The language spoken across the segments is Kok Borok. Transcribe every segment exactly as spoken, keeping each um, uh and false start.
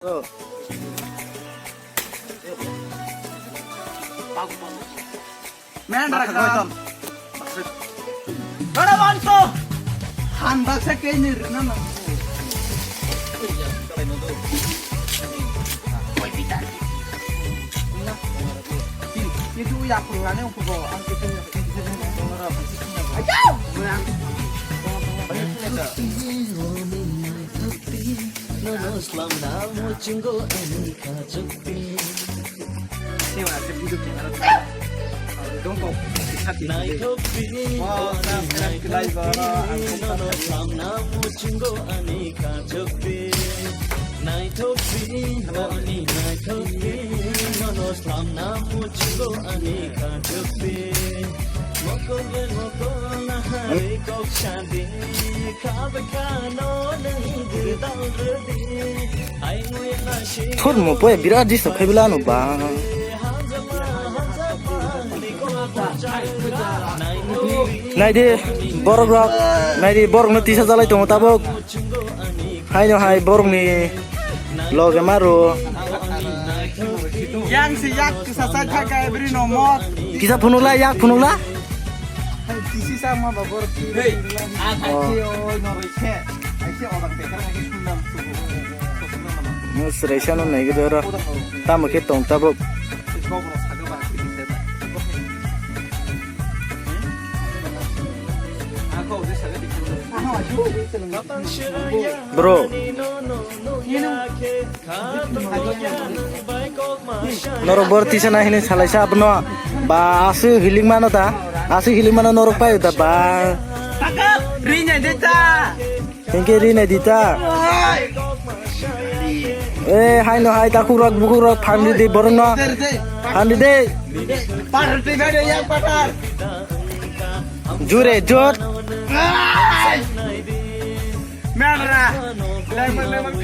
Men rakam. Dora bantu. Han baksa kei ni rina na. Itu ya pulane upo ang kita. Ayo. Nono slamna muchungo ani kachukpi. Sima se video camera. Dongko. Naithokpi. Oh, na, na, live ora. Nono slamna muchungo ani kachukpi. Naithokpi, ani naithokpi. Nono slamna muchungo ani kachukpi. Thurmo poya birat disturb khai bila ano ba. Naidi borok rok, naidi borok no tisa jalai tongo tabuk. Haino hai borok ni loge maro. Yang si yak kisa sai thaka every no mot. Kisa phunukla, yak phunukla. Kisi sama babor. Hey, akhai oi no roi khe. Aise orang tekar lagi sundam. Sreisano naigidoro. Tamo khe tong tabuk. Bro. Norok bor tisa na hini salaisa abono. Ba asu hilik mano ta. Asu hilik mano norok payo ta ba. Rinai deta. Thank you, Rina Dita. Eh, hai no hai, takhuk rok, bukhuk rok, phan di di, borok no. Phan di di. Jure, jot. Merah. Lemon, lemon.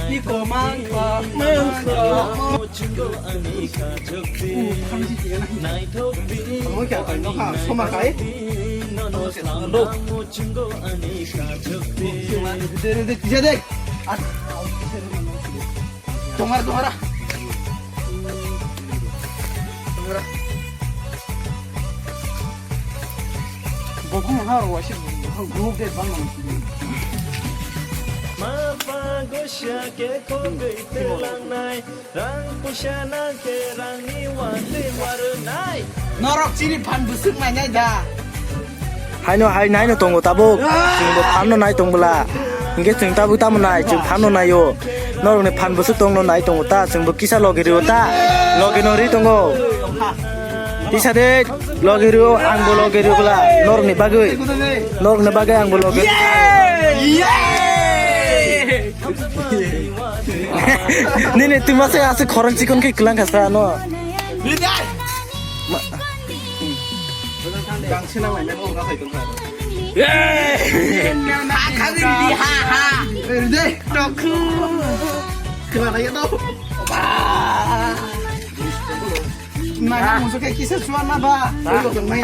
Iko mangko, mangko. Tongar, tongar. Bokong ha ro waisi group de bang. Mapa gosya ke khogwi telangnai, rang puisa nang ke rangni wate warnai. Norok chini phan bwswk nainai da. Haino hai naino tongo tabuk. Chwngbo phanno nai tong bwla. Hinkhe chwng tabuk tamo nai, chwng phanno naio. Norokni phan bwswk tongno nai tongo ta, chwngbo kisa logi rio ta. Logi no ri tongo. Tisa de logi rio, angbo logi rio bwla. Norokni bagwi. Norokni bagwi angbo logi. Nini twi masa aswk khorang chikon khe kwlang khasa no.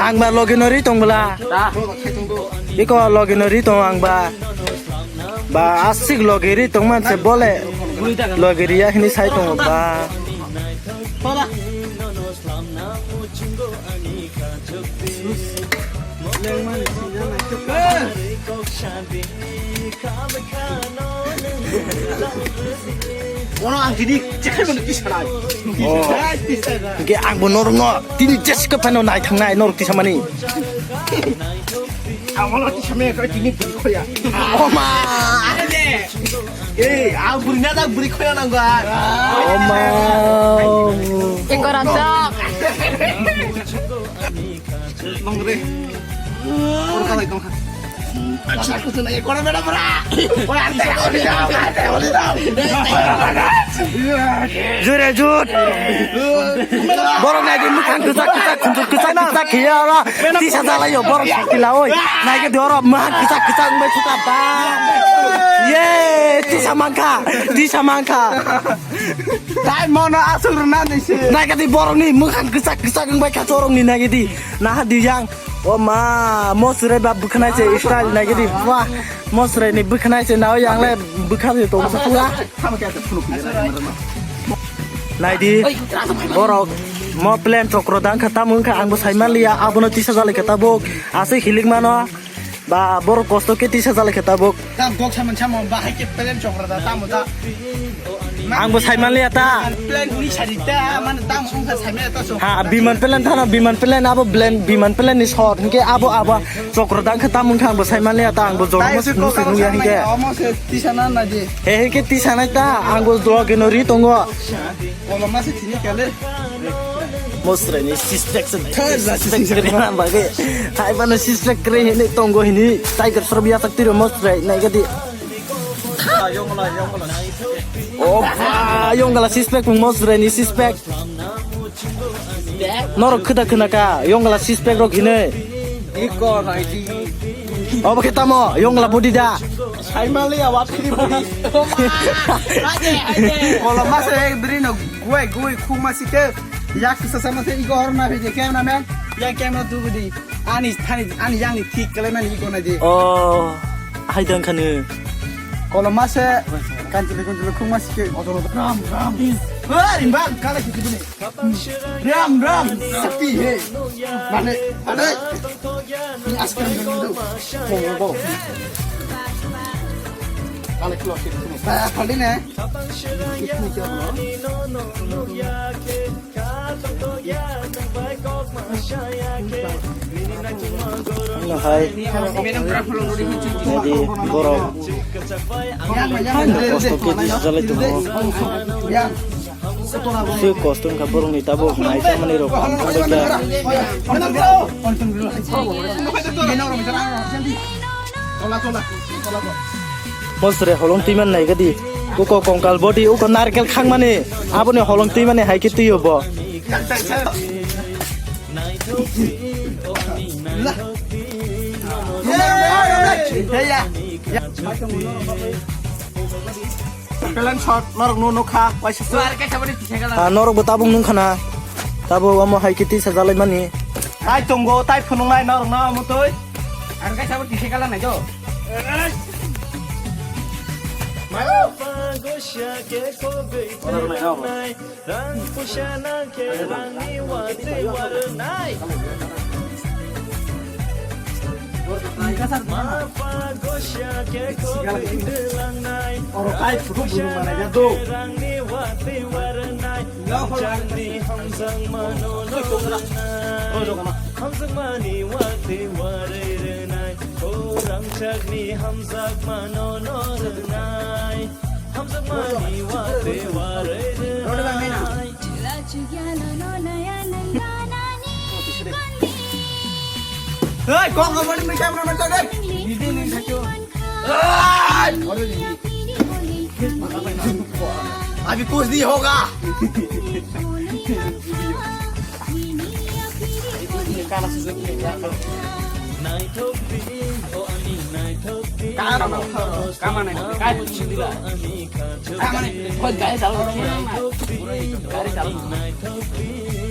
Ang ba logi no ri tong bwla. Iko logi no ri tong ang ba. Ba aswk logi ri tong man se bole. Logi ri ya hini sai tong ba. Bono ang tini chekhai mano tisa nai. Oh. Hingke ang bo norok no tini jeska phano nai thang nai norok tisa mani. Ang bono tisa me koi tini bui khoya. Oma. Eh, ang buri na da buri khoya nang ba. Oma. Ekoran tak. Nongre. Kor kalai tongkha. Acha kutu na ekor bera bera. Oi ante holi dam, ante holi dam. Jure jut. Borok nai di mukhang kwchak kwchak khunjur kwchak kwchak khiya ora. Tisa jalai yo borok sakti la oi. Nai ke doro mukhang kwchak kwchak bai suta ba. Ye, tisa mangkha. Tisa mangkha. Tai mono asuk rwna nisi. Nagadi borokni mwkhang kwchak kwchak wngbai kha chorokni nagadi. Nahadi yang. O ma, mosre ba bwkhanai se style nagadi. Wah, mosre ni bwkhanai se nao yang le bwkha se tong sa pura. Naidi, borok mo plan chokro dang kha tamo wngkha, ang bo sai manliya, abono tisa jalai kha tabuk, aswk hilik mano, ba borok kosto khe tisa jalai kha tabuk. Tam kok saman samo bahai khe plan chokro da tamo da. Ang bo sai manliya ta. Plan ni sari ta, man tamo wngkha sai manliya ta so. Ha, biman plan thano, biman plan abo plan, biman plan ni shot, hingke abo abo chokro dang kha tamo wngkha, ang bo sai manliya ta, ang bo jor Tai mo se kok sunu ya hingke. Omo se tisa na na je. He, he, ke tisa nai ta, ang bo dua ke no ri tongo. Koloma se thini kale. Mosre ni sispek se. Thar la sispek sispek kre na bage. Hai bana sispek kre hini tongo hini. Tiger srob ya tak tiro mosre nai gadi. Oh, ah, yong gala sispek mosre ni sispek. Norok khwda khwna ka, yongla sispek rok hinwi. Iko naidi. Obo khe tamo, yongla body da. Saimali awa phiri body. Koloma se ek bri no guai guai khuma sike. Yak kisa sama se iko hor na bhi je camera man. Ya camera tu budi. Ani thani, ani yang ni thik kale mani iko na je. Oh, hai dang khanu. Koloma se kanchili kanchili khuma sike. Ram, ram. Hei, ram, kala kiti bini. Ram, ram, sakti he. Mane, mane. Ni askar ni do. Bo, bo, bo. Kala kilo kiti bini. Ba, pali ne. Ano hai. Jadi borok. Ano kosto kiti jalai tongo. Swi kosto wngkha borokni tabuk naikha manwi rok. Mosre holong twiman naikha di. Uko kongkal body, uko narkel khangmani. Aboni holong twimani hai khe twiyo bo. Plan shot, norok no nukha, waisa se. Ah, norok bo tabuk nungkha na. Tabuk omo hai khe tisa jalai mani. Tai tongo, tai phunuknai norok no omo twi. Ang kaisa bo tisa kala nai do. Ora nai no. Rang puisa nang khe rangni watwi warwnai. Ma pha gosia khe khogwi twlangnai. Oro kai phutu bulu mana ya do. Rangni watwi warwnai. Rangchakni hamjakmano no rwnai. Hamjakmani watwi warwi rwnai. O rangchakni hamjakmano no rwnai. Hamjakmani watwi warwi rwnai. Hey, kok abadi mai camera man tadi. Ini ni satu. Hey! Abhi kuch nahi hoga.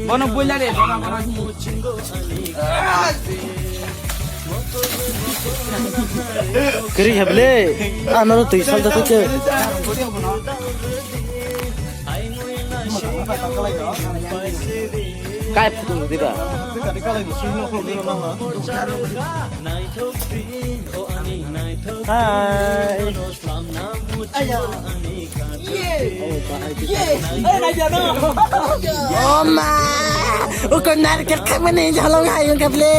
Bono boila de, bono, bono. Kiri heble, ano twi sal jatwi ke. Kai phutung diba? Hai. Oh ma, uko narikal khamani jhalong hai ungkha ble.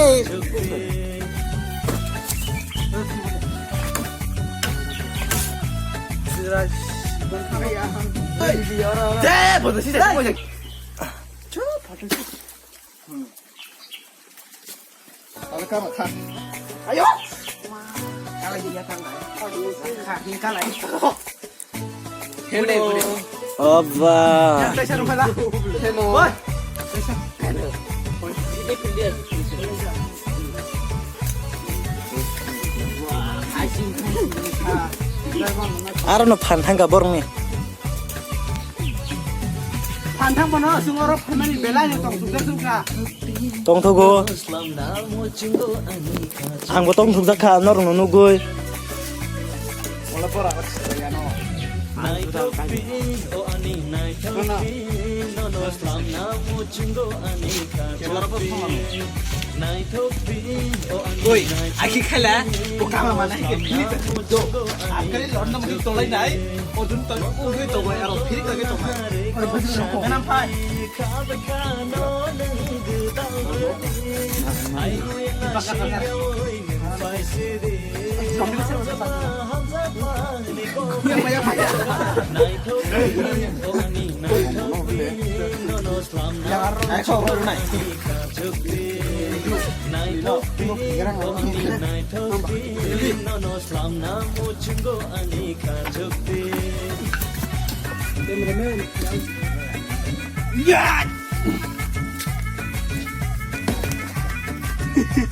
Ayo. Hello. Oba. Hello. Aro no phan thangka borokni. Ang thang bono, sung oro phaimani belai no tong sung jak sung kha. Tongthogo. Ang bo tongthok jak kha, norok no nugui. Wala bora ko sing ya no. Ang tu dal kai. Naithok phi, o ani naithok phi, nono slam na muchungo ani kha. Camera bo thang. Oi, aki khala, o kama mana ke phiri ta do. Akare lorna mudi tolai nai, o dun tol, o dun tolai aro phiri ta ke tolai. Mana phai?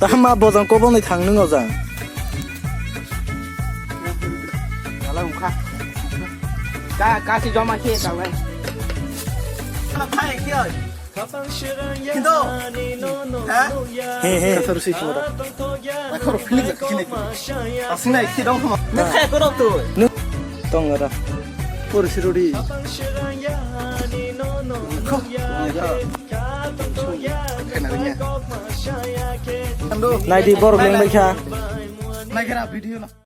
Tama bojang kobong ni thang nung ojang. Wala ungkha. Ka, ka si joma khe ta lai. Ala phai khe oi. Kindo. Ha? He, he. Kathar si chora. Akhor philip la khine. Asina khe dong khama. Ne khai ko rok tu. Tong ra. Por sirori. Kho. Naidi borok lengbai kha. Naikhe na video na.